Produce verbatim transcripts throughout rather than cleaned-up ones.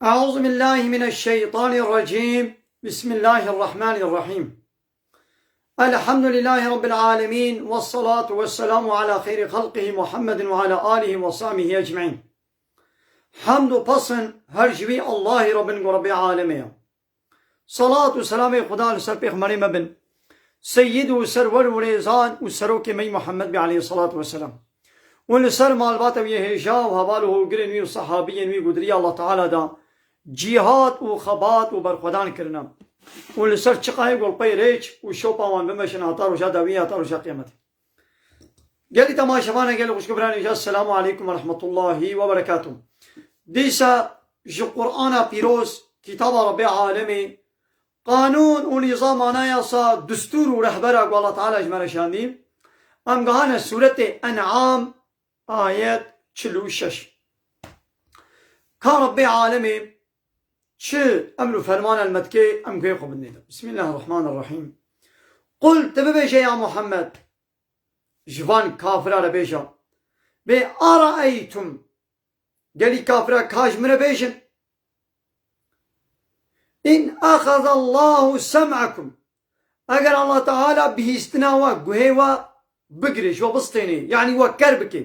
أعوذ بالله من الشيطان الرجيم. بسم الله الرحمن الرحيم. الحمد لله رب العالمين، والصلاة والسلام على خير خلقه محمد وعلى آله وصحبه أجمعين. Hamd û pesn her ji wî Allahî re bin ku Rebbê alemê ye. Salat û selamê Xuda li ser pêxemberê me bin. Seyyid û serwer û rêzan û serokê me yî Muhammed bî aleyhissalatu vesselam. Û li ser malbata wî hêja û heval û hogirên wî û sehabiyên wî ku di riya Allah Teala da cîhat û xebat û berxwedan kirine. Û li ser çiqayê golpey rêç û şopa wan bimeşin heta roja dawî, heta roja qiyamete. Gelî temaşevanê, gelî xwişk û biranê, Esselamu aleykum ve rahmetullahi ve berekatuh. Dîsa ji Qur'ana Pîroz, kitaba Rebbê Alemê, qanûn û nîzam, anayasa, dustûr û rehbera ku Allah Teala ji me re şandî, em gihane sûretê En'am, ayet çil û şeş. Ka Rebbê Alemê çi emr û ferman el me dike, em guhê xwe bidinê de. Bismillahirrahmanirrahîm. Qul, tu bibêje ya Muhammed, ji van kafira re bêje, bê araeytum, gelî kafira ka ji min re bêjin, in axezallahu sem'akum, eger Allah Teala bihîstina we, guhê we bigire, ji we bistêne, yanî we ker bike,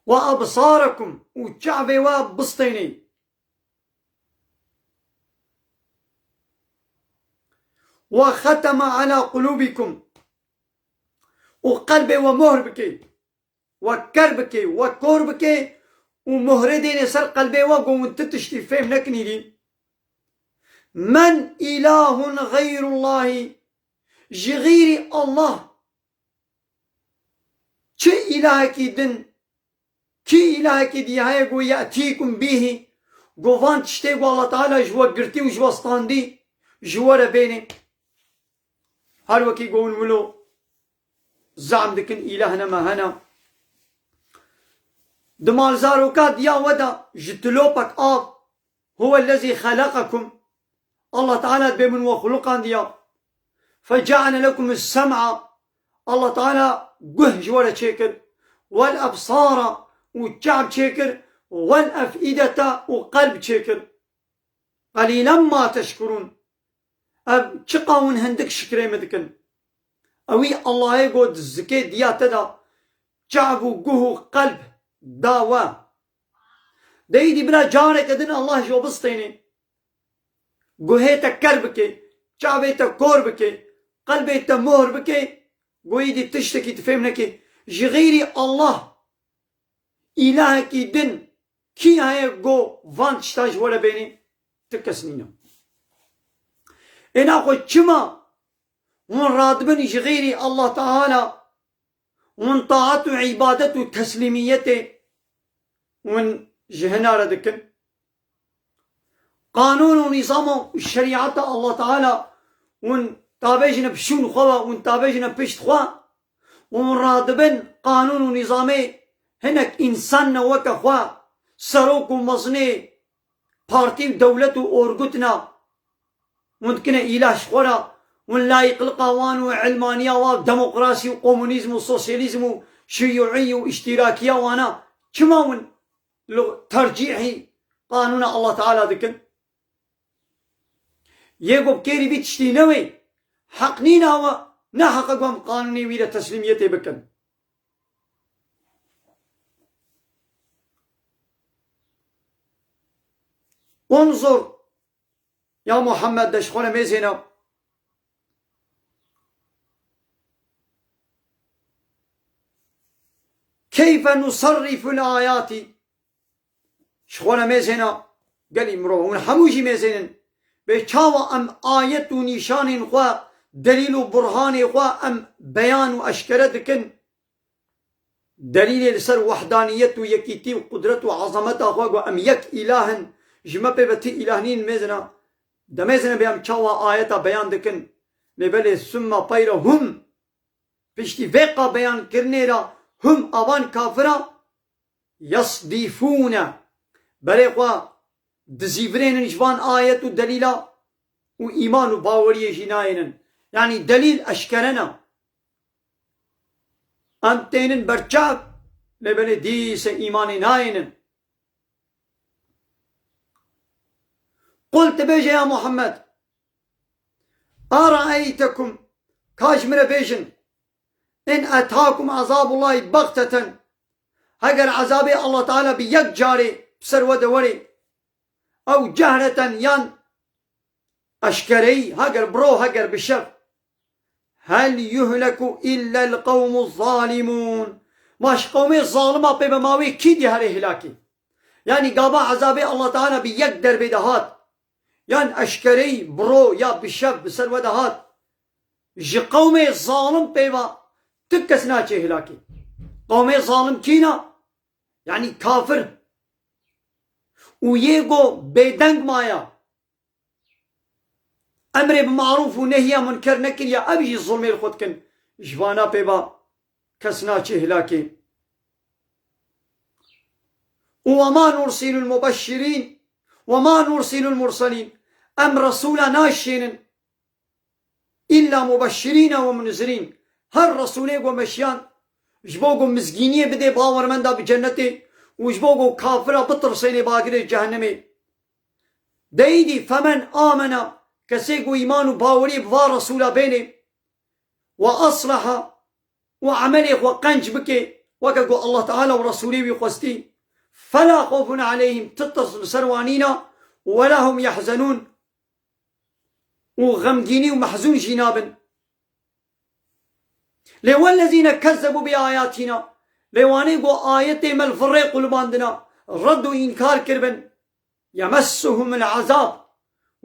we absarakum, û çavê we bistêne, we xeteme ala qulubikum, û qelbê we mohr bike, we ker bike, we kor bike û mohrê dêne ser qelbê we, ku hûn ti tiştî fêm nekin hîrî. Men îlahun xeyrullahî, ji xîrî Allah çi îlahekî din, kî îlahekî dî heye ku ye'tîkum bîhî, ku van tiştê ku Allah Teala ji we girtî û ji we standî, ji we re bêne? Her wekî ku hûn wilo zam dikin, îlah hene me hene. Di malzaroka diya we de ji tilopek av, huwellezî xeleqekum, Allah Teala dibê min we xuluqandiya. Feceale lekum sem'a, Allah Teala guh ji we re çêkir. Wel ebsara, û çav çêkir. Wel ef'idete, û qelb çêkir. Qelîlen ma teşkurûn. Ev çiqa hûn hindik şikrê min dikin. Ewî Allahê got zikê diya te de çav û guh û qelb da we. De îdî bila careke din Allah ji we bistêne. Guhê te ker bike, çavê te kor bike, qelbê te mohr bike, ku îdî tiştekî tu fêm neke. Ji xîrî Allah îlahekî din kî heye ku van tişta ji we re bêne? Ti kes nîne. Êna xwe çima hûn radibin ji xêrî Allah Teala, hûn taat û îbadet û teslîmiyetê hûn ji hina re dikin? Qanûn û nîzama û şerîeta Allah Teala hûn tavêjine bi şûn xwe ve, hûn tavêjine pişt xwe, hûn radibin qanûn û nîzamê hinek însan ne weke xwe, serok û mezinê partî û dewlet û orgut ne. Hûn dikine îlah ji xwe re, hûn layîqliqa wan û ilmaniya wan, demokrasî û komunîzm û sosyalîzm û şiyûî û îştîrakiya wana, çima hûn li tercîhî qanûna Allah Teala dikin? Yê ku bi kêrî vî tiştî newê, heq nîna we, ne heq e ku em qanûnê wî re teslîmiyetê bikin. Unzur, ya Muhammed, de ji xwe re mêzêne. Keyfe nusarriful ayati. Ji xwe re mêzêne, gelî mirov, hûn hemû jî mêzênin. Bê çawa em ayet û nîşanên xwe, delîl û burhanê xwe em beyan û eşkere dikin? Delîlê li ser wehdaniyet û yekîtî û qudret û ezameta xwe, ku em yek îlah in, ji me pê ve ti îlah nîn mêzina. Demêzine bê em çawa ayeta beyan dikin. Lê belê summa peyre hum, piştî vê qa beyan kirinê re, hum, avan kafira, yasdîfûne, berê xwe dizîvirênin ji van ayet û delîla û îman û baweriyê jî nayênin. Yanî delîl eşkere ne. Em tênin ber çav, lê belê dîse îmanê nayênin. Qul, tu bêje ya Muhammed, Eraeytekum, ka ji min re bêjin, in etakum ezabullahî bexteten, heger ezabê Allah Teala bi yek carê bi ser we de werê, ew cehreten, yan eşkereyî, heger bi ro, heger bi şev, hel yuhleku illa el qewmu zalimûn. Ma ji qewmê zalima pê be ma wê kî dî herê hilakê? Yanî gava ezabê Allah Teala bi yek derbê de hat, yan eşkereyî bi ro ya bi şev bi ser we de hat, ji qewmê zalim pê ve tu kes naçê hilakê. Qewmê zalim kîna? Yanî kafir. Û yê go bêdeng maya, emrê bi marûf û nehya munker nekiriya, ev jî zulmê li xwe dikin. Ji vana pê ve kes naçê hilakê. Û we ma nursilul mubeşşirîn, we ma nursilul murselîn. Em resûla naşênin. Îlla mubeşşirîne we munzirîn. Her resûlê go meşiyan, ji bo go mizgîniyê bidê bawermenda bi cennetê û ji bo go kafira bitirsênê bagirê cehennemê. Deydî femen amena, kesê go îman û baweriyê bi va resûla bênê, we asleha, û emelê xwe qenc bike, weke ku Allah Teala û Resûlê wî xwestî, fela xewfun aleyhim, ti tirs li ser wan nîna, û wela hum yehzenûn, û xemgînî û mehzûn jî nabin. Lê wellezîne kezzebû bi ayatîna, lê wanê ku ayetê me li virrê qulibandina, red û înkar kiribin, yemessuhumul azab,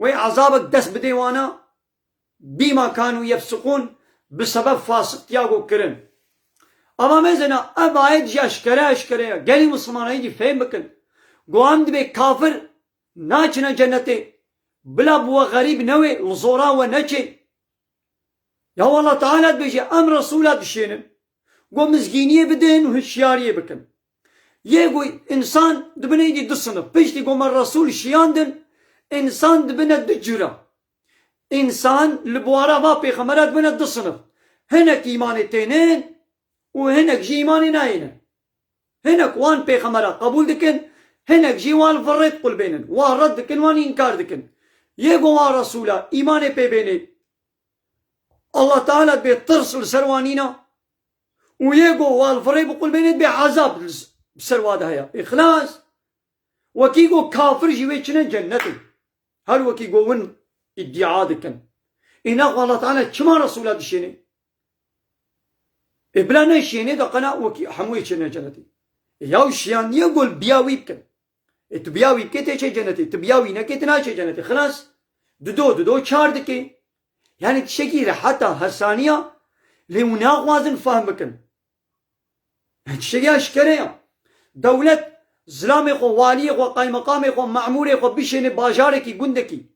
wê azabek dest bidê wana, bîma kanû yefsiqûn, bi sebeb fasiqtiya ku kirin. Ama mezena ev ayet jî eşkere eşkere ye. Gelî Mislimanayî jî fêm bikin. Go em dibê kafir naçine cennetê. Bila bi we xerîb newê, li zora we neçê. Ya Allah Teala dibêje, em Resûla dişênin. Go mizgîniyê bidin û hişyariyê bikin. Yê go însan dibine êdî du sinif. Piştî go me Resûl şiyandin, însan dibine du cura. Însan li buwara va pêxemera dibine du sinif. Hinek îmanê tênin û hinek jî îmanê nayênin. Hinek wan pêxemera qebûl dikin, hinek jî wan li vir rê diqulbênin. Wan red dikin, wan înkar dikin. Yê go wan Resûla îmanê pê bênê, Allah Teala dibê tirs li ser wan nîna û yê go wan li vir rê biqulbênê dibê ezab li s-, bi ser wa de heye. Îxlas, wekî go kafir jî wê çine cennetê. Her wekî go win îddia dikin. Îna xwe Allah Teala çima Resûla dişênê? Ê bila neşênê de qena wekî hemûyê çêne cennetê. Ê yaw şiyan niye gol biya wî bikin. Ê tu biya wî bikê tê çê cennetê. Tu biya wî nekê tu naçê cennetê. Xilas. Dido, dido çar dikê. Yani tiştekî reheta, hesaniya, lê hûn naxwazin fehm bikin. Tiştekî eşkere ya. Dewlet zilamê xwe, waliyê xwe, qaymeqamê xwe, memûrê xwe bişêne bajarekî, gundekî.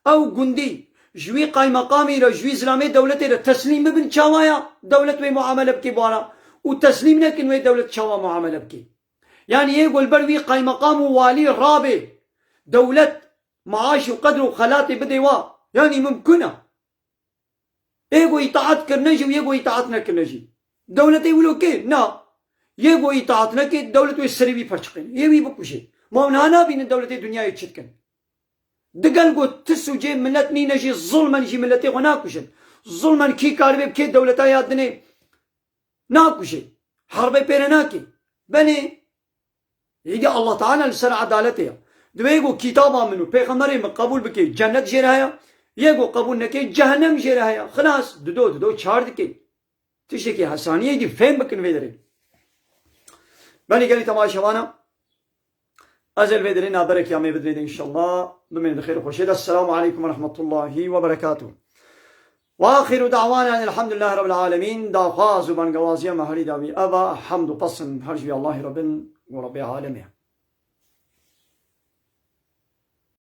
Ew gundî ji wî qaymeqamî re, ji wî zilamê dewletê re teslîm bibin çawa ya dewlet wê muamele bikê bi wana û teslîm nekin wê dewlet çawa muamele bikê. Yanî yê go li ber wî qaymeqam û walî rabê dewlet maaş û qedr û xelatê bidê wa. Yanî mimkun e. Ê go îtaat kirine jî û yê go îtaat nekirine jî. Dewletê wilo kê? Na. Yê go îtaat nekê, dewlet wê serê wî perçiqêne. Yê wî bikujê. Ma hûn ha nabînin dewletê dinyayê çi dikin? Digel go ti sûcê milet nîne jî zulmen jî miletê xwe nakujin. Zulmen kî karibê bikê dewleta ya dinê nakujê. Herbê pê re nakê. Belê. Êdî Allah Teala li ser edaletê ye. Divê yê ku kitaba min û pêxemberê min qebûl bike, cennet jê re heye. Yê ku qebûl neke, cehennem jê re heye. Xilas, dido, dido çar dike. Tiştekî hesaniyê dî fêm bikin vê derê. Belê gelî temaşevana. Ez ê li vê derê naberek ya me bidinê de înşallah. Bimînin di xêr û xweşê de. Esselamu aleykum ve rahmetullahi ve berekatuhu. Ve axiru da'wana enil hamdülillahi rabbil alemin. Daxwaz û bangewaziya me herî dawî ev e, hemd û pesin her ji wî Allahî Rabbin û Rabbê alemê.